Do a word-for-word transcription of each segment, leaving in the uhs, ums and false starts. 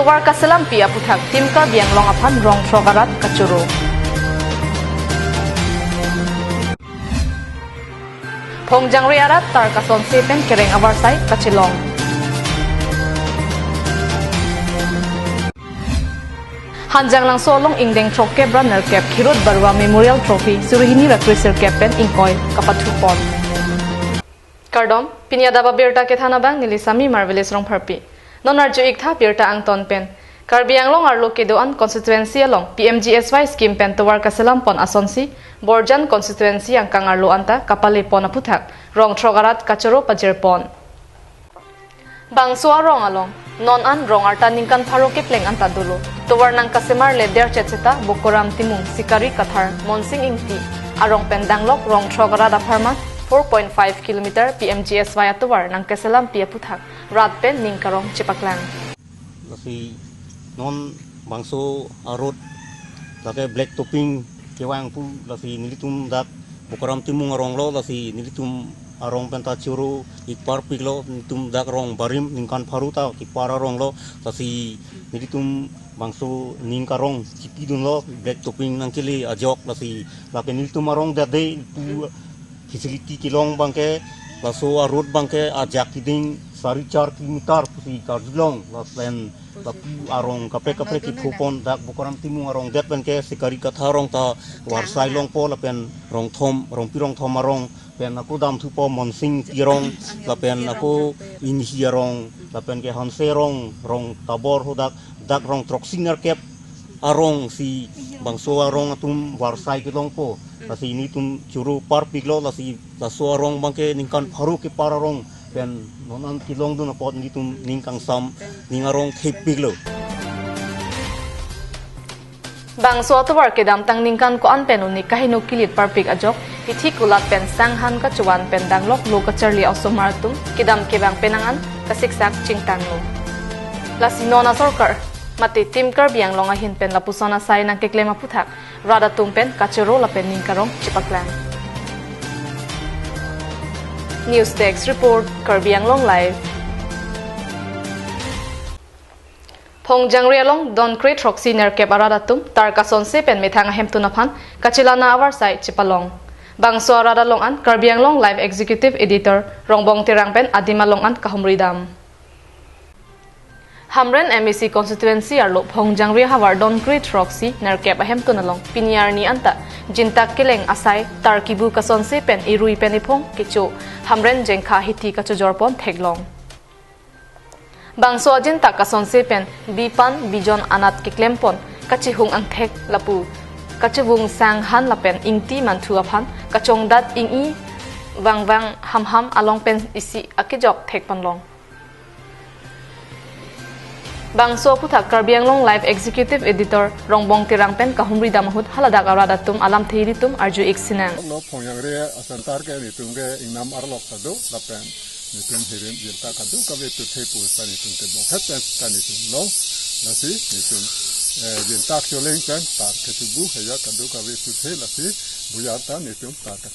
Tovar kaselampi aputhak Team Karbi Anglong aphan rong throk arat kachoro. Phongjangre arat tar kasonse pen kereng avarsai kachelong. Hanjanglangso along ingdeng throkkep ra nerkep Khirut Baruah Memorial Trophy suri hini ra kre sirkep pen ingkoi kapathupon. Kardom, pini adap abirta kethan abang neli Sami Marvelous Rongpharpi. Non arju-ik tha birta angton pen. Karbi Anglong arlo kedo-an constituency along P M G S Y scheme pen tovar kaselampon asonsi, Borjan constituency angkang arlo anta kapalepon aputhak rong throk arat kachoro pajirpon. Bangso arong along non an rong arta ningkan pharo kepleng anta dolo. Tovar nangkasemar le derchet seta Bokoram Timung, Sikari Kathar, Monsing Ingti arong pen danglok rong throk arat apharman four point five kilometer P M G S Y atovar nangkeselampi aputhak rat pen ning karong chepaklang. Lasi non bangso a-road lake black topping kevang pu, lasi nelitum dak Bokoram Timung arong lo, lasi nelitum arong penta choro-ik parpik lo, nelitum dak rong barim ningkan pharo ta kepar arong lo, lasi nelitum bangso ning karong chipidun lo, black topping nangkele ajok, lasi lake nelitum arong dade pu facility kelong abangke, laso a-road abangke ajak keding sari char kilometer pusi karjulong, lapen lapu arong kaprek kaprek kethupon, dak Bokoram Timung arong det penke Sikari Kathar arong ta varsai longpo, lapen rong thom, rongpi rong thom arong pen ako damthupo, Monsing Ingti arong, lapen ako Inghi arong, lapen ke Hanse arong, rong tabor hadak, dak rong throksi nerkep arong si bangso arong atum varsai kelongpo. Lasi nelitum choro parpik lo, lasi laso arong abangke ningkan pharo kepar arong pen non an kelongdun apot nelitum ning kangsam, ning arong thepik lo. Bangso atovar kedamtang ningkan ko-an pen uni kaheno kilit parpik ajok, hithi kulat pen sanghan kachovan pen danglok lo kacharli a-osomar atum kedam kevang penang an kasiksak chingtang lo. Lasi non asorkar mate Team Karbi Anglong ahin pen lapuson asai nangkeklem aputhak rat atum pen kachoro lapen ning karong chepaklang. News Desk Report, Karbi Anglong Live. Phongjangre along don kre throksi nerkep arat atum tar kasonse pen methang ahemtun aphan kachelana avarsai chepalong. Bangso arat along an Karbi Anglong Live Executive Editor Rongbong Terang pen adim along an kahumri dam. Hamren M A C constituency arlo Phongjangre havar don kre throksi nerkep ahemtun along pini arni anta jintak keleng asai tar kibu kasonse pen irui pen iphong kecho Hamren jengkha hithi kachojorpon theklong. Bangso ajintak kasonse pen bipan bijon anat keklempon kachihung angthek lapu kachivung sanghan lapen ingti manthu aphan kachongdat ing-i vangvang hamham along pen isi akejok thekponlong. Bangso aputhak Karbi Anglong Live Executive Editor Rongbong Terang pen kahumri dam ahut haladak arat atum alamthe ilitum arju-ik sinang. Lo Phongjangre a-center ke netum ke ingnam arlok ta do lapen netum hirim jintak kadokave tuthe pu ta netum ke bokhet pen ta netum long, lasi netum, eh, jintak choleng pen tar ketubu heya kadokave tuthe, lasi buyar ta netum tar ke.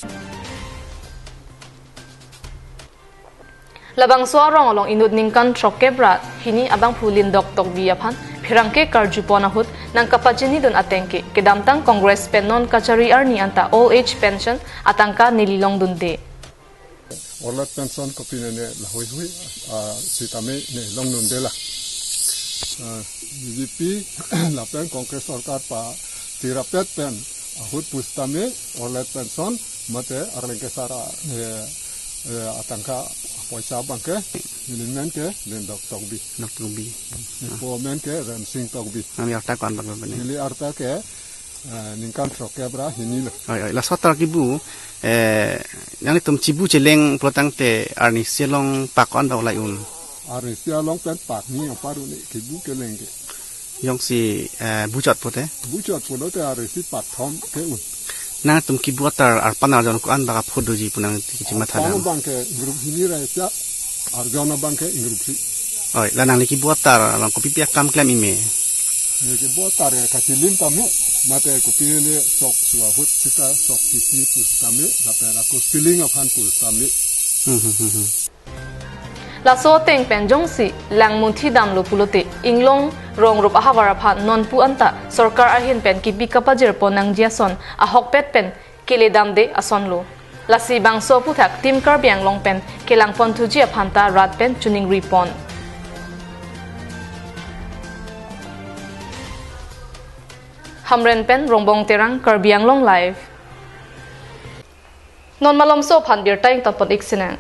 Labangso arong along inut ningkan throkkep ra hini abangphu Lindok Tokbi aphan pherangke karjupon ahut nangkapachinidun ateng ke kedamtang Congress pen non kachari arni anta old age pension atangka neli longdunde. Old age pension kopine ne lahuihui, ah, sitame ne longdunde la. Ah, B J P lapen Congress sorkar patirapet pen ahut pusitame old age pension mate arleng kesar a, eh, eh, atangka poisa abangke, neli men ke Lindok Tokbi. Lindok Tokbi. Nepo amen ke Rensing Tokbi. Nangli arta ko-an abang bene? Neli arta ke, eh, ningkan throkkep ra hini lo. Oi, oi, laso tar kibu, eh, nanglitum chibu cheleng pulotangte arnisi along pak ko-an abang lai un? Arnisi along pen pak ni apar un-e kibu keleng ke. Jongsi, eh, buchot pulote? Buchot pulote arnisi pak thom ke un. Nangtum kibu atar arpan arjon ko-an abang aphu doji pu nangtum kachimatha dam? Arpan abangke ingrup hini ra sia, arjon abangke ingrup si. Oi, la nangli kibu atar along kopipi akam klem-i me? Ne kibu atar ya kachilim tame, mate kopi le sok su ahut sita sok kisi pusitame, lapen ako ceiling aphan pusitame. Hmm, hmm, hmm, hmm. Laso ateng pen jongsi langmunthi damlo pulote, inglong rong rup ahavar aphan nonpu anta sorkar ahin pen kipi kapajirpon nangji ason ahokpet pen kele damde asonlo. Lasi bangso aphuthak Team Karbi Anglong pen kelangponthuji aphanta rat pen choningripon. Hamren pen Rongbong Terang, Karbi Anglong Live. Non malomso aphan birta ingtonpon-ik sinang.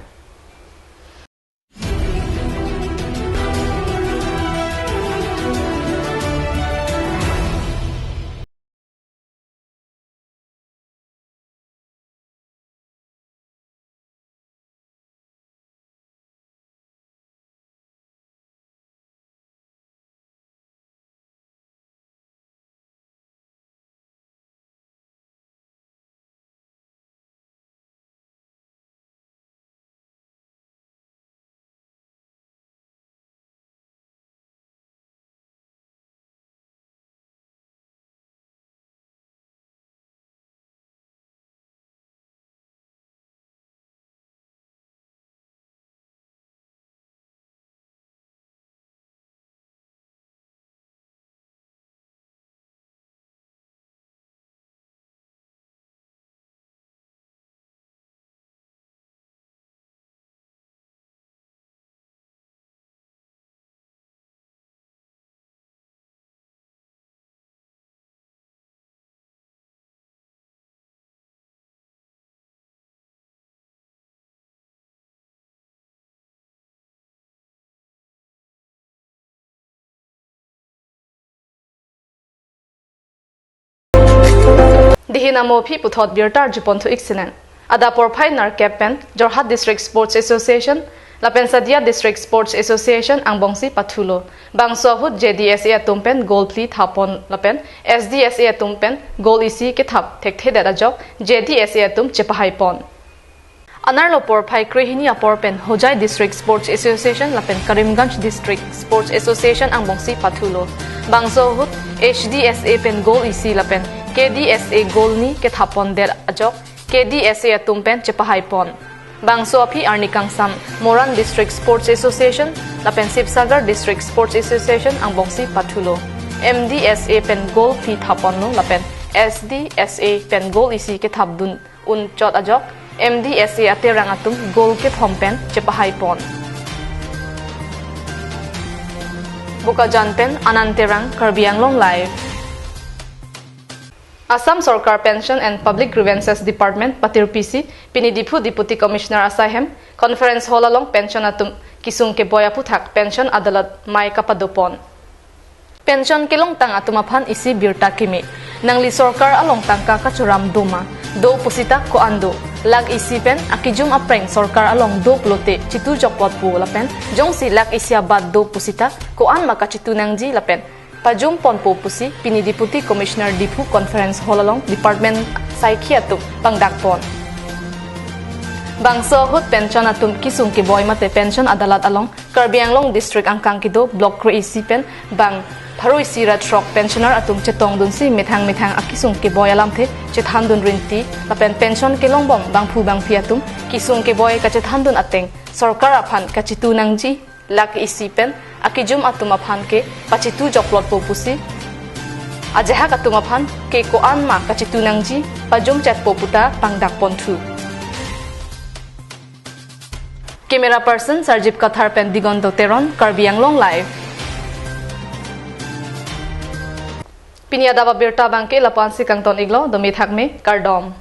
Dihin amo aphi puthot birta arjuponthu-ik sinang. Adap porphai nerkep pen Jorhat District Sports Association lapen Sadia District Sports Association angbongsi pathulo. Bangso ahut J D S A atum pen goal phli thapon lapen S D S A atum pen goal isi kethap thekthedet ajok J D S A atum chepahaipon. Anerlo porphai krehini apor pen Hojai District Sports Association lapen Karimganj District Sports Association angbongsi pathulo. Bangso ahut H D S A pen goal isi lapen K D S A goal ni kethappondet ajok K D S A atum pen chepahaipon. Bangso aphi arni kangsam Moran District Sports Association lapen Sibsagar District Sports Association angbongsi pathulo. M D S A pen goal phli thapponlo lapen S D S A pen goal isi kethapdun un chot ajok M D S A aterang atum goal kethom pen chepahaipon. Bokajan pen Anand Terang, Karbi Anglong Live. Assam Sorkar Pension and Public Grievances Department patirpisi pini Diphu Deputy Commissioner asaihem Conference Hall along pension atum kisung keboi aphuthak pension adalat mei kapadopon. Pension kelongtang atum aphan isi birta keme. Nangli sorkar along tangka kachoram doma? Do pusita ko-an do? Lakh isi pen akejum apreng sorkar along do pulote chitu jokplotpo lapen jongsi lakh isi abat do pusita ko-an ma kachitu nangji lapen pajumponpo pusi pini Deputy Commissioner Diphu Conference Hall along department saikhi atum pangdakpon. Bangso ahut pension atum kisung keboi mate pension adalat along Karbi Anglong District angkang kedo block kre-isi pen bang pharo isi ra throk pensioner atum chetongdunsi methang methang akisung keboi alamthe chethandun rinti lapen pension kelongbom bangphu bangphi atum kisung keboi kachethandun ateng sorkar aphan kachitu nangji, lakh isi pen akejum atum aphan ke pachitu jokplotpo pusi, ajahak atum aphan ke ko-an ma kachitu nangji pajumchetpo puta pangdakponthu. Camera person Sarjip Kathar pen Digonto Teron, Karbi Anglong Live. Pini adap abirta abangke lapu-ansi kangton-iklo, dome thakme, kardom.